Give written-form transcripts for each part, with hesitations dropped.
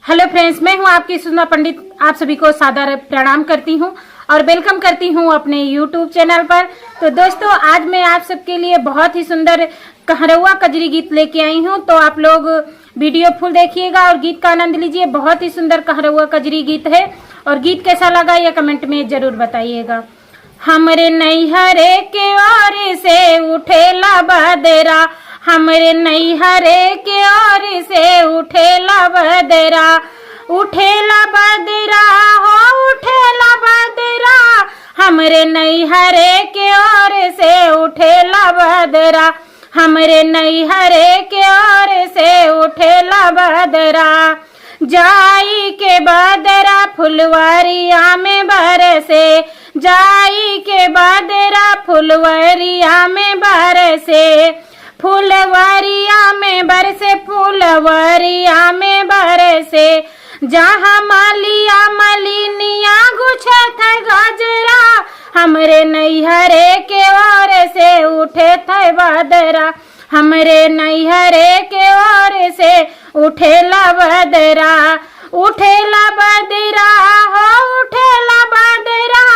Hello friends, मैं हूं आपकी सुषमा पंडित। आप सभी को सादर प्रणाम करती हूं और welcome करती हूं अपने यूट्यूब चैनल पर। तो दोस्तों, आज मैं आप सबके लिए बहुत ही सुंदर कहरवा कजरी गीत लेके आई हूं। तो आप लोग वीडियो फुल देखिएगा और गीत का आनंद लीजिए। बहुत ही सुंदर कहरवा कजरी गीत है और गीत कैसा लगा यह कमेंट में जरूर बताइएगा। हमरे नैहरे के ओर से उठेला बदरा, हमरे नैहरे के ओर से उठेला बदरा, उठेला बदरा हो उठेला बदरा, हमरे नैहरे के ओर से उठेला बदरा, हमरे नैहरे के ओर से उठेला बदरा। जाई के बदरा फुलवरिया में बरसे, जाई के बदरा फुलवरिया में बरसे, फुलवरिया में बरसे, फुलवरिया में बरसे। जहाँ मालिया मलिनिया गुछत है गजरा, हमरे नैहरे के ओर से उठे थे बदरा, हमरे नैहरे के ओर से उठेला बदरा, उठेला बदरा हो उठेला बदरा,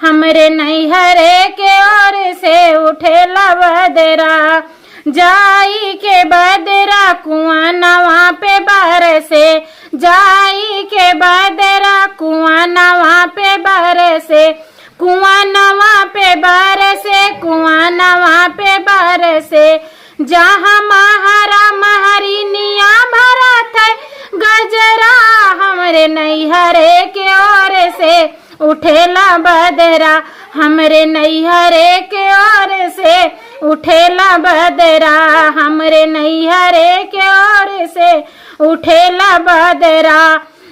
हमरे नैहरे के ओर से उठेला बदरा। जाई के बदरा कुआं नवा पे बरसे, जाई के बदरा कुआं नवा पे बरसे, कुआं नवा पे बरसे, कुआं नवा पे बरसे। जहाँ महारा महरिनिया भरत है गजरा, हमरे नैहरे के ओर से उठेला बदरा, हमरे नैहरे के ओर से उठेला बदरा, हमरे नैहरे के ओर से उठेला बदरा,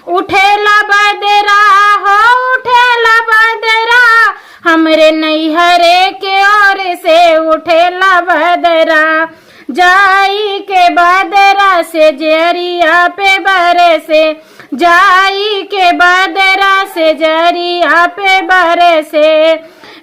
उठेला बदरा हो उठेला बदरा, हमरे नैहरे के ओर से उठेला बदरा। जाई के बदरा से जरिया पे बरसे, जाई के बदरा से जरिया पे बरसे,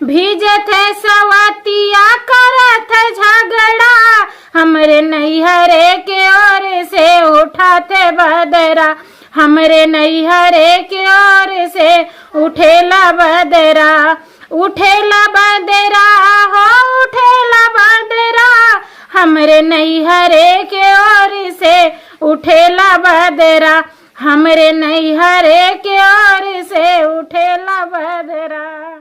भीजत है सवतिया करत है झगड़ा, हमरे नैहरे के ओर से उठाते बदरा, हमरे नैहरे के ओर से उठेला बदरा, उठेला बदरा हो उठेला बदरा, हमरे नैहरे के ओर से उठेला बदरा, हमरे नैहरे के ओर से उठेला बदरा।